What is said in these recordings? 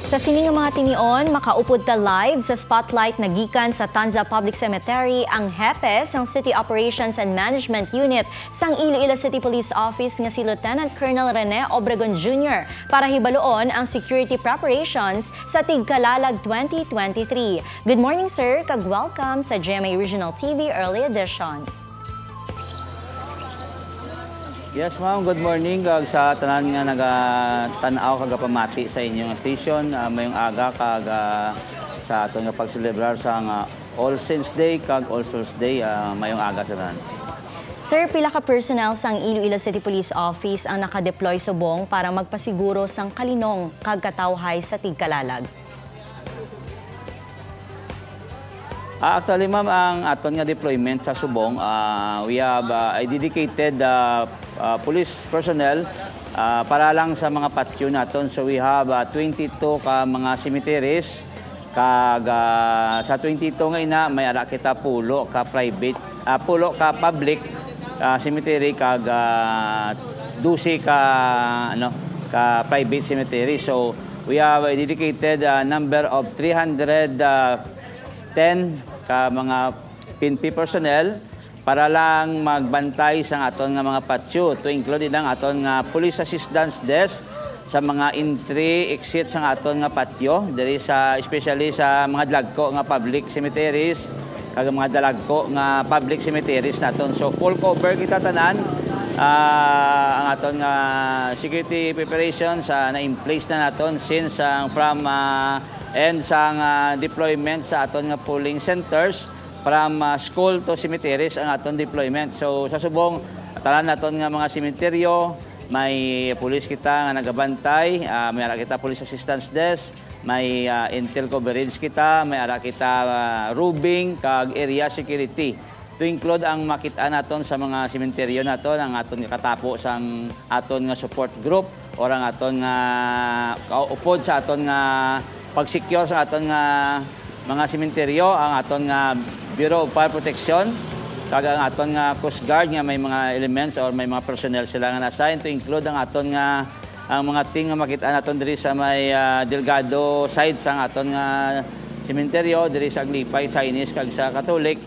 Sa sining mga tinion, makaupod ta live sa spotlight na gikan sa Tanza Public Cemetery ang hepe sang City Operations and Management Unit sang Iloilo City Police Office nga si Lieutenant Colonel Rene Obregon Jr. para hibaluon ang security preparations sa Tigkalalag 2023. Good morning, sir, kag welcome sa GMA Regional TV Early Edition. Yes, ma'am, good morning kag sa tanan nga nagatanaw kag pamati sa inyong station mayong aga kag sa aton nga pagselebrar sa nga All Saints Day kag All Souls Day, mayong aga sa tanan. Sir, pila ka personnel sang Iloilo City Police Office ang nakadeploy subong para magpasiguro sang kalinong kag katawhay sa Tigkalalag? Actually, ma'am, ang aton nga deployment sa subong, we have a dedicated police personnel para lang sa mga patio naton. So we have 22 ka mga cemeteries. Kag sa 22 nga ina may ara kita pulo ka private, pulo ka public cemetery kag 12 ka ano ka private cemetery. So we have a dedicated number of 310 ka mga PNP personnel para lang magbantay sa aton nga mga patio, to include ang aton nga police assistance desk sa mga entry exit sa aton nga patio diri sa, especially sa mga dalagko nga public cemeteries kag mga dalagko nga public cemeteries naton. So full cover kita tanan, ang aton nga security preparations na in place na naton since from and sa deployment sa aton nga polling centers, from school to cemeteries ang aton deployment. So sa subong, tanan naton nga mga sementeryo may police kita nga nagabantay, may ara kita police assistance desk, may intel coverage kita, may ara kita roving kag area security. To include ang makita naton sa mga sementeryo naton ang aton nga katapo sang aton nga support group or ang aton nga kaupod sa aton nga pag-secure sa aton nga mga sementeryo, ang aton nga Bureau of Fire Protection kag ang aton nga Coast Guard nga may mga elements or may mga personnel sila nga na-assign, to include ang aton nga ang mga team nga makita naton diri sa may Delgado side sa aton nga sementeryo diri sa Aglipay Chinese kag sa Catholic,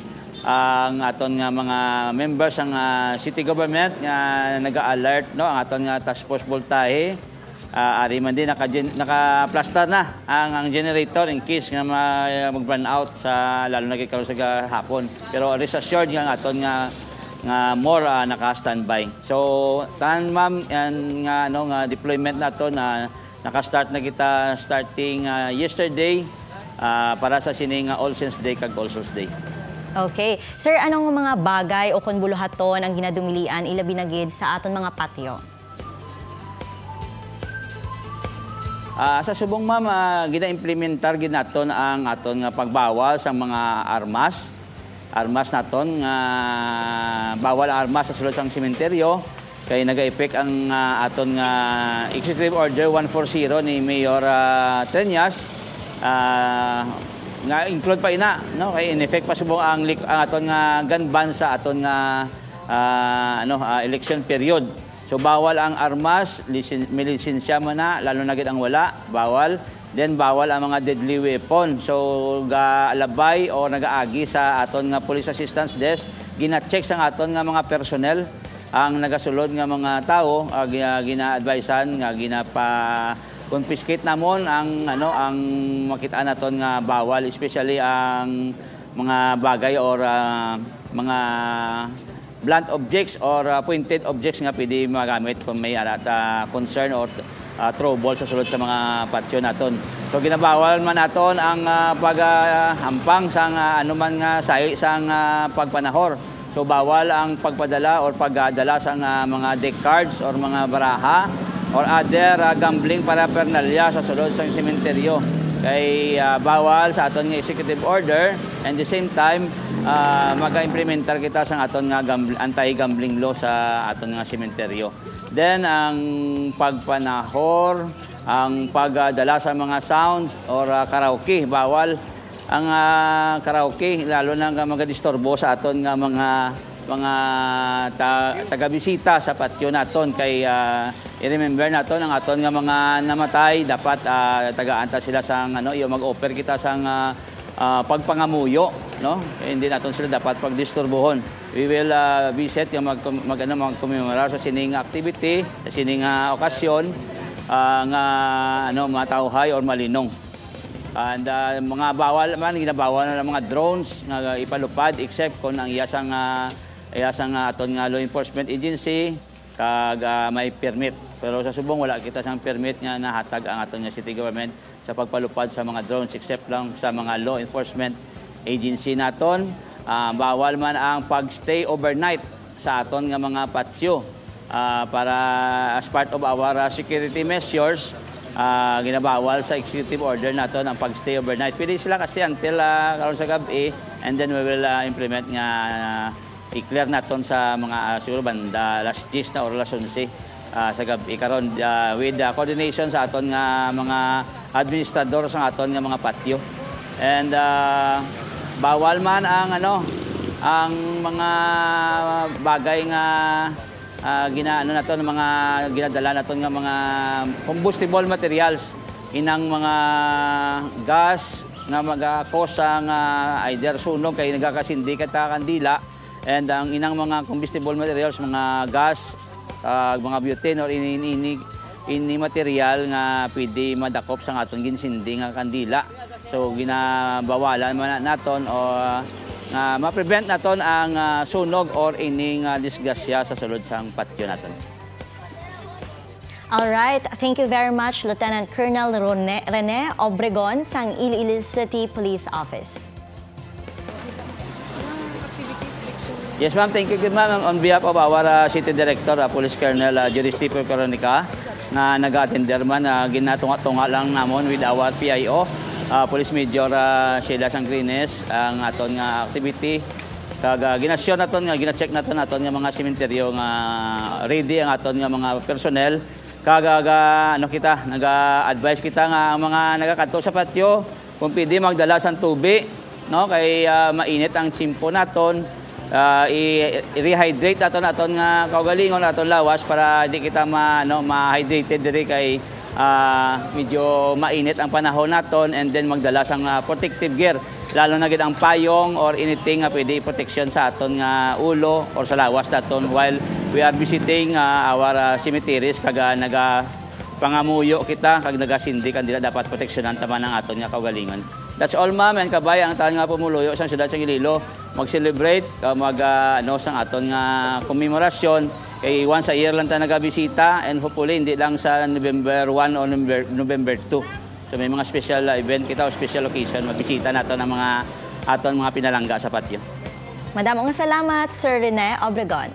ang aton nga mga members ang city government nga naga-alert, no, ang aton nga task force voltahe, ari man din naka-plaster na ang generator in case nga mag-run out sa lalo na karon sa hapon, pero rest assured nga ang aton nga nga more naka-standby. So tan, ma'am, yan nga ano nga deployment nato na naka-start na kita starting yesterday para sa sining All Saints Day kag All Souls Day. Okay. Sir, anong mga bagay o kon buluhaton ang ginadumilian ilabi na gid sa aton mga patio? Sa subong, ma'am, gina-implementar gid naton ang aton nga pagbawal sa mga armas. Armas naton nga bawal ang armas sa sulod sang sementeryo kay naga-effect ang aton nga Executive Order 140 ni Mayor Treñas, nga include pa ina, no, kay in effect pa subong ang aton nga gun ban sa aton nga election period. So bawal ang armas, may lisensya man na, lalo na gid ang wala, bawal. Then bawal ang mga deadly weapon. So gaalabay o nagaagi sa aton nga police assistance desk, gina-check sa aton nga mga personnel ang nagasulod nga mga tao, gina-advisean nga ginapa confiscate namon ang ano ang makita naton nga bawal, especially ang mga bagay or mga blunt objects or pointed objects nga pwede magamit kung may arat concern or trouble sa sulod sa mga patio naton. So ginabawal man naton ang paghampang sang anuman nga sayo sang pagpanahor. So bawal ang pagpadala or pagdala sang mga deck cards or mga baraha or other gambling paraphernalia sa sulod sa sementeryo. Kay bawal sa aton nga executive order, and the same time maga-implementar kita sa aton nga anti-gambling law sa aton nga sementeryo. Then ang pagpanahor, ang pagdala sa mga sounds or karaoke, bawal ang karaoke, lalo na nga magadisturbo sa aton nga mga tagabisita sa patio naton kay I-remember naton ang aton nga mga namatay, dapat tagaan ta sila sang ano, iyo mag-offer kita sang pagpangamuyo, no? Eh, hindi naton sila dapat pagdisturbuhon. We will visit nga mag, mag ano, mag-commemorate sa sining activity, sa sining okasyon nga ano, matawhay or malinong. And mga bawal man, ginabawal na ng mga drones nga ipalupad except kung ang iyasang aton nga law enforcement agency kag may permit. Pero sa subong wala kita sang permit nga nahatag ang aton nga city government sa pagpalupad sa mga drones except lang sa mga law enforcement agency naton. Bawal man ang pag-stay overnight sa aton nga mga patio para as part of our security measures, ginabawal sa executive order naton ang pag-stay overnight. Pwede sila ka-stay until karon sa gabi and then we will implement nga i-clear naton sa mga siguro banda alas 10 na or alas 11 sa gabi karon with the coordination sa aton nga mga administrador sa aton nga mga patio. And bawal man ang ano, ang mga bagay nga ginaano naton, mga ginadala naton nga mga combustible materials, inang mga gas nga maga-cause nga either sunog kay nagakasindi ka kandila, and ang inang mga combustible materials, mga gas, mga butane or ini ini ini material nga pwede madakop sa aton ginsindi nga kandila. So ginabawalan man naton o nga ma-prevent naton ang sunog or ining disgrasya sa sulod sang patio naton. All right. Thank you very much, Lieutenant Colonel Rene Obregon sang Iloilo City Police Office. Yes, ma'am. Thank you, good, ma'am. On behalf of our City Director, Police Colonel Juris Tipo Coronica, nga nag-attender man, ginatunga-tunga lang namon with our PIO, Police Major Sheila Sangrines, ang aton nga activity. Kag ginasyon naton nga gina-check naton aton nga mga sementeryo nga ready ang aton nga mga personnel. Kag ano kita, naga-advise kita nga ang mga nagakadto sa patio kung pwede magdala sang tubig, no, kay mainit ang tiyempo naton, i-rehydrate naton aton nga kaugalingon, aton lawas, para di kita ma ano, ma-hydrated diri kay medyo mainit ang panahon naton. And then magdala sang protective gear, lalo na gid ang payong or anything nga pwede protection sa aton nga ulo or sa lawas naton while we are visiting our cemeteries kag naga pangamuyo kita kag nagasindi kandila, dapat proteksyonan tama ng aton nga kaugalingon. That's all, ma'am, and kabay ang tanan nga pumuluyo sa siyudad sa Iloilo mag-celebrate mag ano sang aton nga komemorasyon kay once a year lang ta nagabisita and hopefully hindi lang sa November 1 o November 2. So may mga special event kita o special occasion, magbisita nato ng mga aton mga pinalangga sa patio. Madamo nga salamat, Sir Rene Obregon.